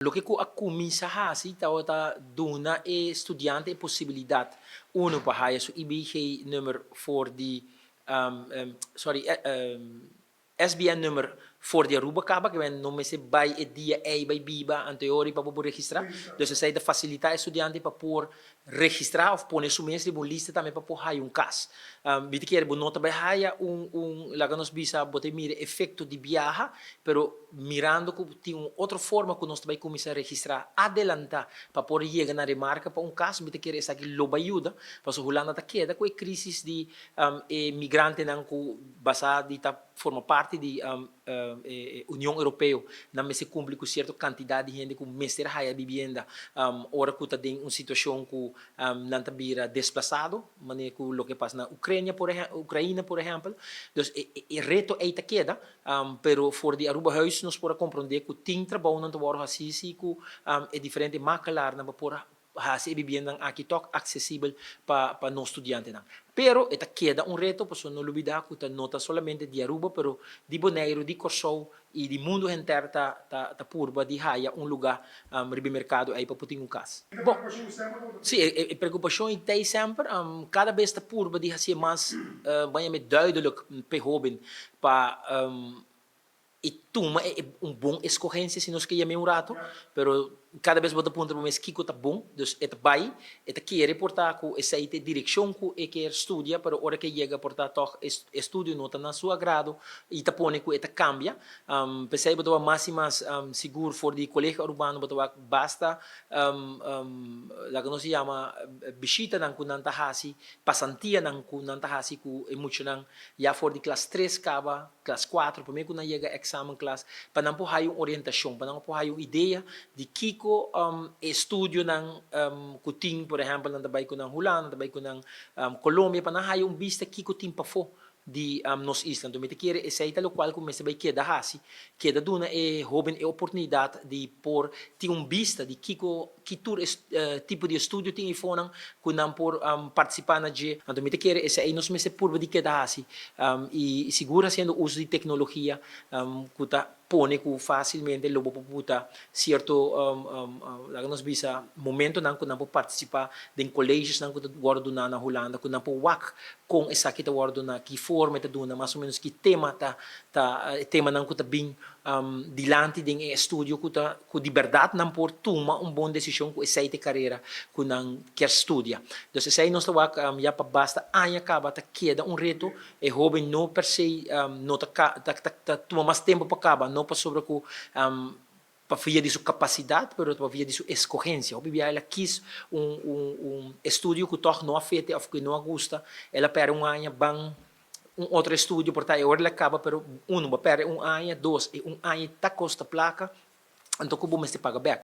Loke ku a kuminsá hasi tabata duna e studiante e posibilidat, uno, pa haya su IBG-nummer for di, sorry, SBN-nummer for di Aruba kaba, ke men no mester bai e dia ei bai biba anteori pa bo por registrá. Dus esei ta fasilitá e studiante pa por registrá òf pone su mes riba un lista tambe pa por haya un kas. Mi ta kere bo no ta bai haya un, laga nos bisa, bo ta mira efekto di biaha, pero mirando ku tin un otro forma ku nos ta bai kuminsá registrá adelantá pa por yega na remarka pa un kas, mi ta kere esaki lo bai yuda, pasobra Hulanda ta keda ku e krísis di e migrantenan ku basá di ta forma parti di e Union Europeo. Nan mester kumpli ku sierto kantidat di hende ku mester haya bibienda ora ku ta den un situashon ku nan ta bira desplasado, manera ku loke pasa na Ukrenia por Ukraina por ehèmpel. Dus e reto ei ta keda. Pero for di Arubahuis nos por a comprende cu tin trabounan ta wordo haci si cu e diferente makelaarnan pa por haci e bibiendanan aki tok accesibel pa nos studiantenan. Pero e ta keda un reto pasobra no lubida cu ta no ta solamente di Aruba pero di Boneiru, di Corsou y di mundo henter ta purba di haya un luga riba e mercado ey pa por tin un cas. Bon, si, e preocupacion y t'ey semper. Cada bes ta purba di hacié mas, ban yam'é duidelijk p'e hoben pa e tuma e un bon escogencia, si nos ke yam'é un rato, pero cada bes bo ta puntra bo mes kico ta bon. Dus e ta bay, e ta kere por ta cu esey ta e direccion cu e kier studia, pero ora cu e yega por ta tog e estudio no ta na su agrado y ta pone cu e ta cambia. P'esey bo ta wak mas y mas sigur for di Colegio Arubano bo ta wak basta laga nos yama bishitanan cu nan ta haci, pasantianan cu nan ta haci cu e muchanan ya for di klas tres kaba klas kuater, promé ku nan yega èksamenklas, pa nan por haya un orientashon, pa nan por haya un idea di kiko e estudionan ku tin, por ehèmpel nan ta bai ku nan Hulanda, nan ta bai ku nan Colombia, pa nan haya un bista kiko tin pafó di nos isla. Anto mi ta kere esei ta lokual ku mester bai keda hasi, keda duna e hóben e oportunidat di por tin un bista di kiko ki tur e tipo di estudio tin eifonan ku nan por partisipá na dje. Anto mi ta kere esei nos mester purba di keda hasi i sigur hasiendo uso di teknologia ku ta pone ku fásilmente lo bo por buta sierto, laga nos bisa, momentonan ku nan por partisipá den kolegionan ku ta wòrdu duná na Hulanda, ku nan por wak kon esaki ta wòrdu duná, ki forma e ta duna, mas o ménos ki tema ta ta e temanan ku ta bin dilanti den e estudio ku ta ku di bèrdat nan por tuma un bon desishon ku esei ta e karera ku nan kier studia. Dus esei nos ta wak ya pa basta aña kaba ta keda un reto. E hoben no per se no ta ta tuma mas tempu pa kaba, no pasobra ku pa via di su kapasidat pero ta pa via di su eskohensia. Hopi bia el a kis un un estudio ku tòg no a fete òf ku no a gusta, el a pèrdè un aña ban un otro estudio por ta e ora el a caba, pero uno bo perde un aña, dos e un aña ta costa placa, anto cu bo mester paga bek.